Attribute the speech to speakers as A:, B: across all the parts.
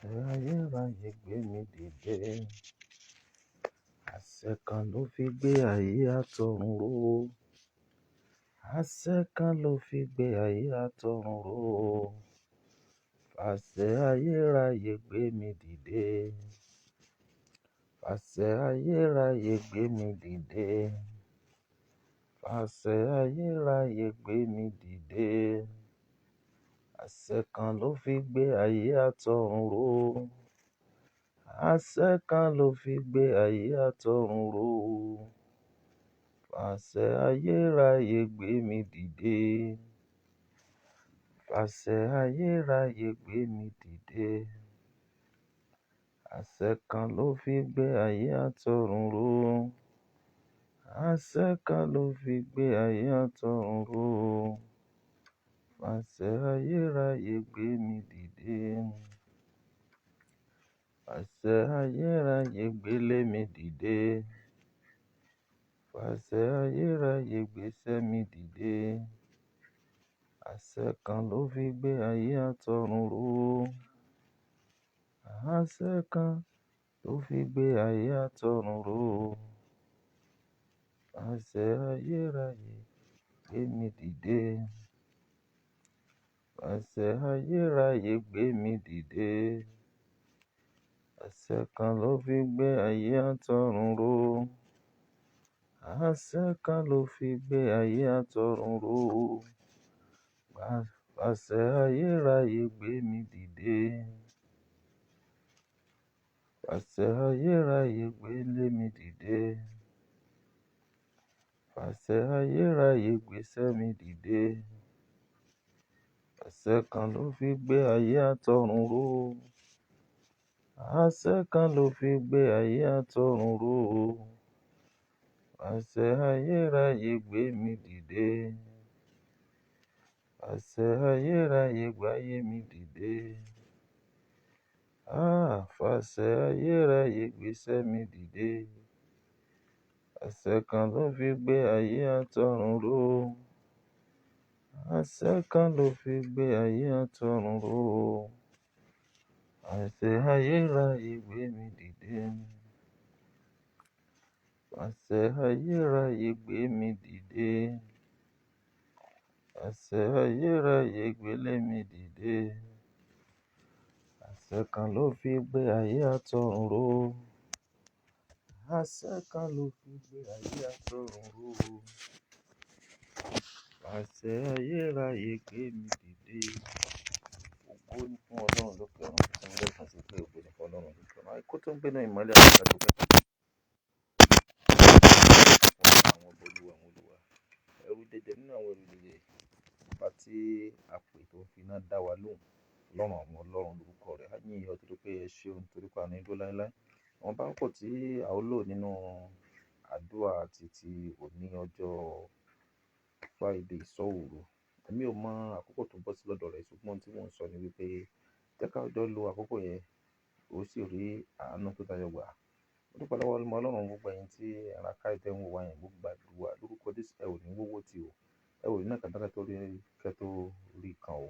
A: Àṣẹ ayérayé gbé mi dìde. Àṣẹ kan ló fi gbé ayé àtọ̀run ró. Àṣẹ kan ló fi gbé ayé àtọ̀run ró. Àṣẹ ayérayé gbé mi dìde. Àṣẹ ayérayé gbé mi dìde. Àṣẹ ayérayé gbé mi dìde. Àṣẹ kan ló fi gbé ayé àtọ̀run ró. Àṣẹ kan ló fi gbé ayé àtọ̀run ró. Àṣẹ ayérayé gbé mi dìde. Àṣẹ ayérayé gbé mi dìde. Àṣẹ kan ló fi gbé ayé àtọ̀run ró. Àṣẹ kan ló fi gbé ayé àtọ̀run ró. Àṣẹ ayérayé gbé mi dìde. Àṣẹ ayérayé gbélé mi dìde. Àṣẹ ayérayé gbéṣẹ́ mi dìde. Àṣẹ kan ló fi gbé ayé àtọ̀run ró. Àṣẹ kan ló fi gbé ayé àtọ̀run ró. Àṣẹ ayérayé gbé mi dìde. Àṣẹ ayérayé gbé mi dìde. Àṣẹ kan ló fi gbé ayé àtọ̀run ró. Àṣẹ kan ló fi gbé ayé àtọ̀run ró. Àṣẹ ayérayé gbé mi dìde. Àṣẹ ayérayé gbélé mi dìde. Àṣẹ ayérayé gbéṣẹ́ mi dìde. Àṣẹ kan ló fi gbé ayé àtọ̀run ró. Àṣẹ kan ló fi gbé ayé àtọ̀run ró. Àṣẹ ayérayé gbé mi dìde. Àṣẹ ayérayé gbáyé mi dìde. Ah, fàṣẹ ayérayé gbéṣẹ́ mi dìde. Àṣẹ kan ló fi gbé ayé àtọ̀run ró. Àṣẹ kan ló fi gbé ayé àtọ̀run ró. Àṣẹ ayérayé gbé mi dìde. Àṣẹ ayérayé gbé mi dìde. Àṣẹ ayérayé gbélé mi dìde. Àṣẹ kan ló fi gbé ayé àtọ̀run ró. Àṣẹ kan ló fi gbé ayé àtọ̀run ró. Àṣẹ ayérayé gbé mi dìde. Ògo ni fún Ọlọ́run lókè ọ̀run. Fún lẹ́ẹ̀kan sí pé ògo ni fún Ọlọ́run lókè ọ̀run. Àìkú tó ń gbéná ìmọ́lẹ̀ àti ìgbàgbọ́ fún àwọn ọba olúwa àwọn olúwa. Ẹrú jẹjẹ nínú àwọn ẹrú jẹjẹ. Ọba tí a pè tó fi iná dá wa lóhùn. Ọlọ́run àwọn ọlọ́run lórúkọ rẹ̀. A yìn ọ́ torí pé ẹ ṣeun torí pé àánú yín dúró láéláé. Àwọn bá pọ̀ tí a ó lò nínú àdúrà àti ti òní ọjọ́ Friday ìṣọ́ òru. Èmi ò mọ àkókò tó bọ́ sí lọ́dọ̀ rẹ̀, ṣùgbọ́n ohun tí mò ń sọ ni wípé jẹ́ ká jọ lo àkókò yẹn, ó sì rí àánú tó tayọ gbà. Mo dúpẹ́ lọ́wọ́ Ọlọ́run gbogbo ẹ̀yin tí ẹ ra káàdì tẹ́ ń wò wá yẹn, mo gbàdúrà lórúkọ Jésù, ẹ ò ní wówó tì o. Ẹ ò ní ná kàtàkàtà tó rí kẹ́ tó rí kan o.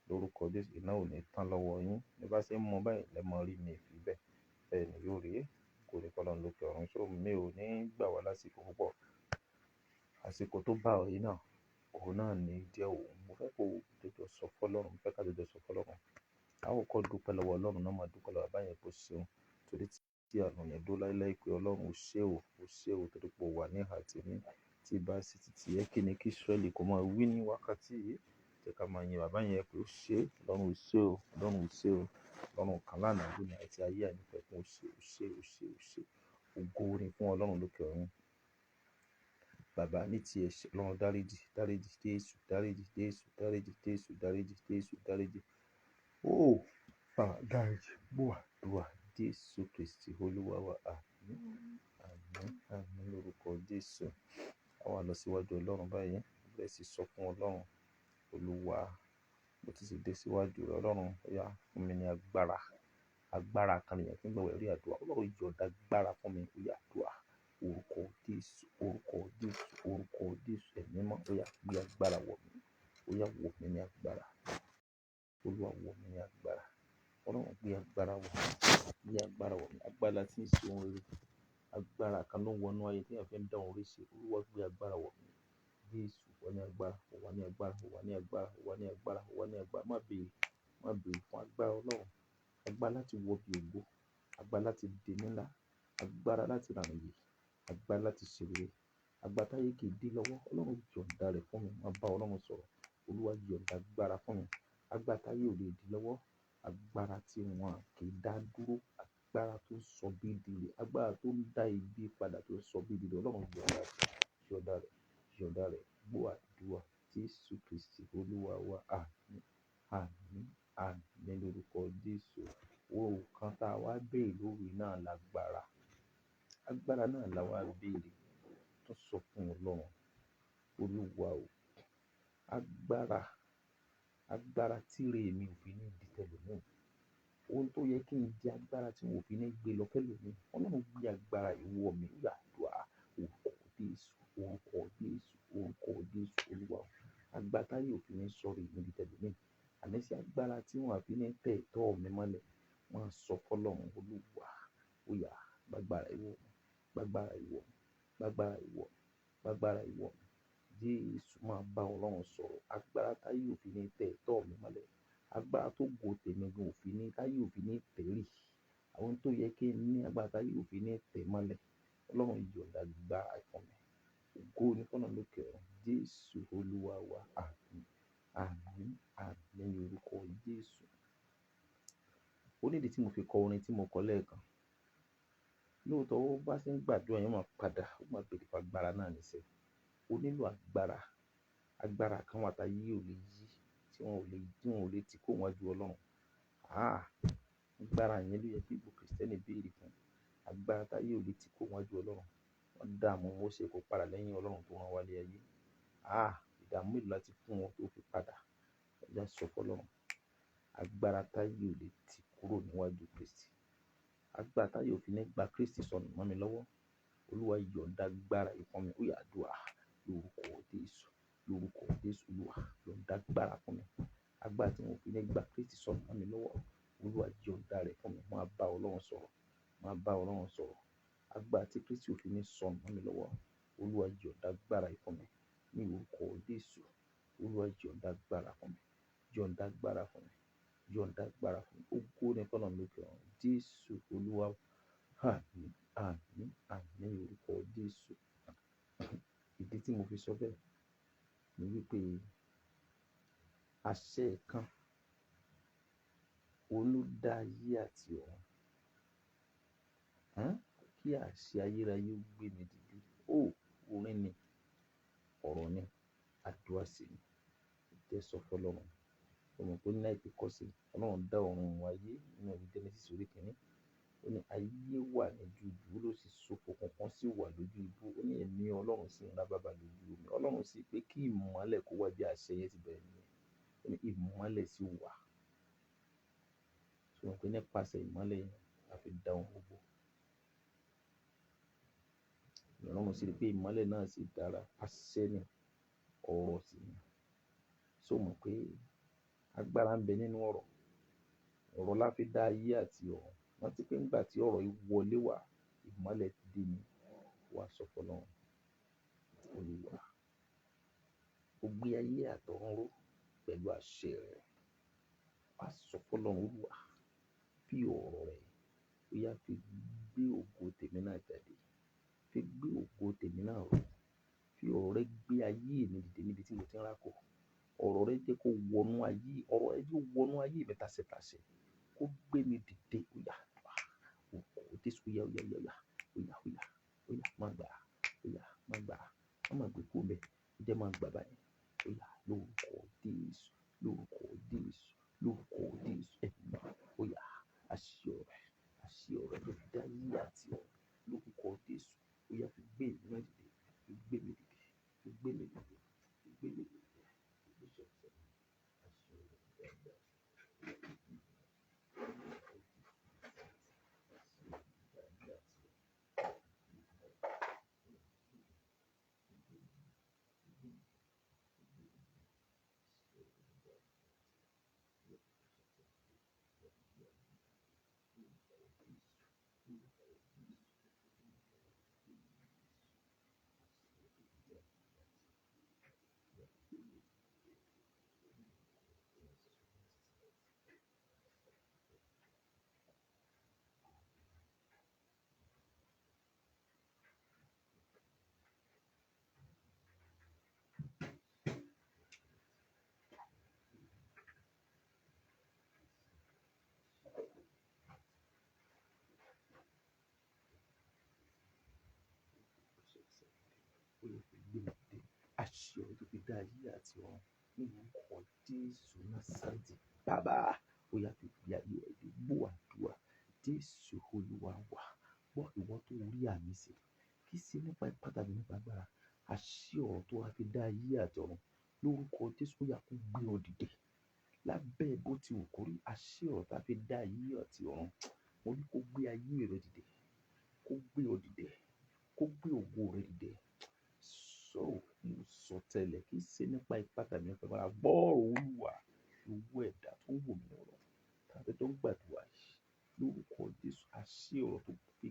A: Lórúkọ Jésù, iná ò ní tán lọ́wọ́ yín. Bí bá ṣe ń mú báyìí, lẹ mọ rí mi fi bẹ́ẹ̀. Bẹ́ẹ̀ ni yóò rí. Ògo ni fún Ọlọ́run lókè ọ̀run. So mi ò ní gbà wá lásìkò púpọ̀. Àsìkò tó bá ọ yìí náà, òun náà ní jẹ́ òun. Mo fẹ́ kó jọjọ sọ fún Ọlọ́run, mo fẹ́ ká jọjọ sọ fún Ọlọ́run. A ó kọ́ dúpẹ́ lọ́wọ́ Ọlọ́run náà, máa dúpẹ́ lọ́wọ́ bàbá yẹn kó ṣeun torí tí àánú yẹn dúró láéláé pé Ọlọ́run ó ṣe o, ó ṣe o torí pé ó wà ní ìhà tèmi. Tí bá sí títí ẹ kí ni kí Israẹli kó máa wí ní wákàtí yìí. Jẹ́ ká máa yin bàbá yẹn pé ó ṣe, Ọlọ́run ó ṣe o, Ọlọ́run ó ṣe o. Ọlọ́run kan lánàá lónìí àti ayé àìnípẹ̀kun ó ṣe, ó ṣe, ó ṣe, ó ṣe. Ògo ni fún Ọlọ́run lókè ọ̀run. Bàbá ní ti ẹ̀ṣẹ̀ Ọlọ́run dáríjì, dáríjì, Jésù, dáríjì, Jésù, dáríjì, Jésù, dáríjì, Jésù, dáríjì. Ó, bàbá dáríjì, gbọ́ àdúrà Jésù Kristi Olúwa wa. Àmín, àmín, àmín lórúkọ Jésù. A wá lọ síwájú Ọlọ́run báyìí. Bẹ̀rẹ̀ sí sọ fún Ọlọ́run, Olúwa, mo ti sì dé síwájú rẹ Ọlọ́run, ó yá fún mi ní agbára. Agbára kan nìyẹn fún ìgbàwẹ̀ rí àdúrà. Ọlọ́run yọ̀ǹda agbára fún mi, ó yá àdúrà. Orúkọ Jésù, orúkọ Jésù, orúkọ Jésù, ẹ̀mí mọ́, ó yá gbé agbára wọ̀ mí. Ó yá wọ̀ mí ní agbára. Olúwa wọ̀ mí ní agbára. Ọlọ́run gbé agbára wọ̀, gbé agbára wọ̀ mí. Agbára tí ń ṣe ohun rere. Agbára kan ló ń wọnú ayé tí èèyàn fi ń dá ohun rere ṣe. Olúwa gbé agbára wọ̀ mí. Jésù, wá ní agbára, wá ní agbára, wá ní agbára, wá ní agbára, wá ní agbára. Má béèrè, má béèrè fún agbára Ọlọ́run. Agbára láti wọ bí ògo, agbára láti di ńlá, agbára láti ràn yè, agbára láti ṣe rere, agbára táyé kì í dí lọ́wọ́. Ọlọ́run yọ̀ǹda rẹ̀ fún mi. Má bá Ọlọ́run sọ̀rọ̀. Olúwa yọ̀ǹda agbára fún mi. Agbára táyé ò lè dí lọ́wọ́, agbára tí wọ́n kì í dá dúró, agbára tó ń sọ bí ìdílé, agbára tó ń dá ibi padà tó ń sọ bí ìdílé. Ọlọ́run yọ̀ǹda rẹ̀, yọ̀ǹda rẹ̀, yọ̀ǹda rẹ̀. Gbọ́ àdúrà Jésù Kristi Olúwa wa. Àmín, àmín, àmín lórúkọ Jésù. Ohun kan tá a wá béèrè lórí náà lágbára. Agbára náà la wá béèrè tó sọ fún Ọlọ́run. Olúwa o, agbára, agbára tí ire mi ò fi ní di tẹlòmíì. Ohun tó yẹ kí n di agbára tí n ò fi ní gbé lọ fẹ́lòmíì. Ọlọ́run gbé agbára yìí wọ̀ mí. Ó yá àdúrà. Orúkọ Jésù, orúkọ Jésù, orúkọ Jésù Olúwa o. Agbára táyé ò fi ní sọ̀rọ̀ èmi di tẹlòmíì. Àní sí agbára tí wọ́n á fi ní tẹ̀ ẹ̀tọ́ mi mọ́lẹ̀. Wọ́n á sọ fún Ọlọ́run Olúwa. Ó yá, gbàgbára yìí wọ̀ mí, gbàgbára yìí wọ̀ mí, gbàgbára yìí wọ̀ mí, gbàgbára yìí wọ̀ mí. Jésù máa bá Ọlọ́run sọ̀rọ̀. Agbára táyé ò fi ní tẹ̀ ẹ̀tọ́ mi mọ́lẹ̀. Agbára tó go tèmi gan ò fi ní, táyé ò fi ní tẹ̀rí. Àwọn tó yẹ kí n ní agbára táyé ò fi ní tẹ̀ mọ́lẹ̀. Ọlọ́run yọ̀ǹda agbára fún mi. Ògo ni fún Ọlọ́run lókè ọ̀run. Jésù Olúwa wa. Àmín, àmín, àmín ní orúkọ Jésù. Ó ní ìdí tí mo fi kọ orin tí mo kọ lẹ́ẹ̀kan. Lóòótọ́ ó bá ṣe ń gbàdúrà yẹn máa padà, ó máa béèrè fún agbára náà níṣẹ́. Ó nílò agbára. Agbára kan wà táyé ò lè yí, tí wọ́n ò lè, tí wọ́n ò lè tí kó wájú Ọlọ́run. Ah! Agbára yẹn ló yẹ kí gbogbo Kristẹni béèrè fún. Agbára táyé ò lè tí kó wájú Ọlọ́run. Wọ́n dààmú Mósè kó padà lẹ́yìn Ọlọ́run tó rán wálé ayé. Ah! Ìdààmú mélòó láti fún wọn tó fi padà. Ẹ jẹ́ sọ fún Ọlọ́run. Agbára táyé ò lè tí kúrò níwájú Kristi. Agbára táyé ò fi ní gba Kristi sọnù mọ́ mi lọ́wọ́. Olúwa yọ̀ǹda agbára yìí fún mi. Ó yá àdúrà. Lórúkọ Jésù, lórúkọ Jésù Olúwa yọ̀ǹda agbára fún mi. Agbára tí wọn ò fi ní gba Kristi sọnù mọ́ mi lọ́wọ́. Olúwa yọ̀ǹda rẹ̀ fún mi. Máa bá Ọlọ́run sọ̀rọ̀. Máa bá Ọlọ́run sọ̀rọ̀. Agbára tí Kristi ò fi ní sọnù mọ́ mi lọ́wọ́. Olúwa yọ̀ǹda agbára yìí fún mi. Ní orúkọ Jésù, Olúwa yọ̀ǹda agbára fún mi. Yọ̀ǹda agbára fún mi. Yọ̀ǹda agbára fún mi. Ògo ni fún Ọlọ́run lókè ọ̀run. Jésù Olúwa. Àmín, àmín, àmín ní orúkọ Jésù. Ìdí tí mo fi sọ bẹ́ẹ̀ ni wípé àṣẹ kan òun ló dá ayé àti ọ̀run. Hán? Kí àṣẹ ayérayé ó gbé mi dìde. Ó, orin ni, ọ̀rọ̀ ni, àdúrà sì ni. Jẹ́ sọ fún Ọlọ́run. Ó mọ̀ pé ní láìpẹ́ kọ́ sí, Ọlọ́run dá ọ̀run òun ayé nínú ìwé Genesis orí kìíní. Ó ní ayé wà ní jújù, ó ló sì ṣófo, kankan sì wà lójú ibú. Ó ní ẹ̀mí Ọlọ́run sì ń rábàbà lójú omi. Ọlọ́run sì pé kí ìmọ́lẹ̀ kó wá bí àṣẹ yẹn ti bẹ̀rẹ̀ nìyẹn. Ó ní ìmọ́lẹ̀ sì wà. Ṣé o mọ̀ pé nípasẹ̀ ìmọ́lẹ̀ yẹn la fi dá ohun gbogbo. Ọlọ́run sì rí pé ìmọ́lẹ̀ náà sì dára. Àṣẹ ni, ọ̀rọ̀ sì ni. Ṣé o mọ̀ pé agbára ń bẹ nínú ọ̀rọ̀? Ọ̀rọ̀ la fi dá ayé àti ọ̀run. Rántí pé nígbà tí ọ̀rọ̀ yìí wọlé wá, ìmọ́lẹ̀ dé ni. Wá sọ fún Ọlọ́run. Olúwa, ó gbé ayé àtọ̀run ró pẹ̀lú àṣẹ rẹ̀. Wá sọ fún Ọlọ́run Olúwa, fi ọ̀rọ̀ rẹ̀, ó yá fi gbé ògo tèmi náà jáde. Fi gbé ògo tèmi náà ró. Fi ọ̀rọ̀ rẹ̀ gbé ayé mi dìde níbi tí mo ti ń rákò. Ọ̀rọ̀ rẹ̀ jẹ́ kó wọnú ayé, ọ̀rọ̀ rẹ̀ jẹ́ kó wọnú ayé mi tàṣẹ̀tàṣẹ̀. Kó gbé mi dìde. Ó yá, orúkọ Jésù, ó yá, ó yá, ó yá, ó yá, ó yá, ó yá, má gbà, ó yá, má gbà, má má gbé kúrò ńbẹ̀. Ó jẹ́ má gbà báyìí. Ó yá, lórúkọ Jésù, lórúkọ Jésù, lórúkọ Jésù. Ẹ̀mí, ó yá, àṣẹ ọ̀rọ̀ rẹ̀, àṣẹ ọ̀rọ̀ rẹ̀ tó fi dá ayé àti ọ̀run. Lórúkọ Jésù, ó yá fi gbé mi náà dìde, fi gbé mi dìde, fi gbé mi dìde, fi gbé mi dìde. Fi gbé mi dìde. Àṣẹ ọ̀rọ̀ rẹ̀ tó fi dá ayé àti ọ̀run. Àṣẹ ọ̀rọ̀ tó fi dá ayé àti ọ̀run ní orúkọ Jésù Násárẹ́tì. Bàbá, ó yá fi gbé ayé rẹ dìde. Gbọ́ àdúrà. Jésù Olúwa wa. Gbọ́ ìwọ tó rí àmì ṣe. Kì í ṣe nípa ipá tàbí nípa agbára. Àṣẹ ọ̀rọ̀ tó wá fi dá ayé àti ọ̀run lórúkọ Jésù, ó yá kó gbé ọ dìde. Lábẹ́ bó ti wù kó rí, àṣẹ ọ̀rọ̀ tá fi dá ayé àti ọ̀run, mo ní kó gbé ayé rẹ dìde, kó gbé ọ dìde, kó gbé ògo rẹ dìde. So, mo sọ tẹ́lẹ̀, kì í ṣe nípa ipá tàbí nípa agbára. Gbọ́ ọ̀rọ̀ Olúwa, ìwọ ẹ̀dá tó ń wò mí lọ́wọ́, tàbí tó ń gbàdúrà yìí lórúkọ Jésù, àṣẹ ọ̀rọ̀ tó fi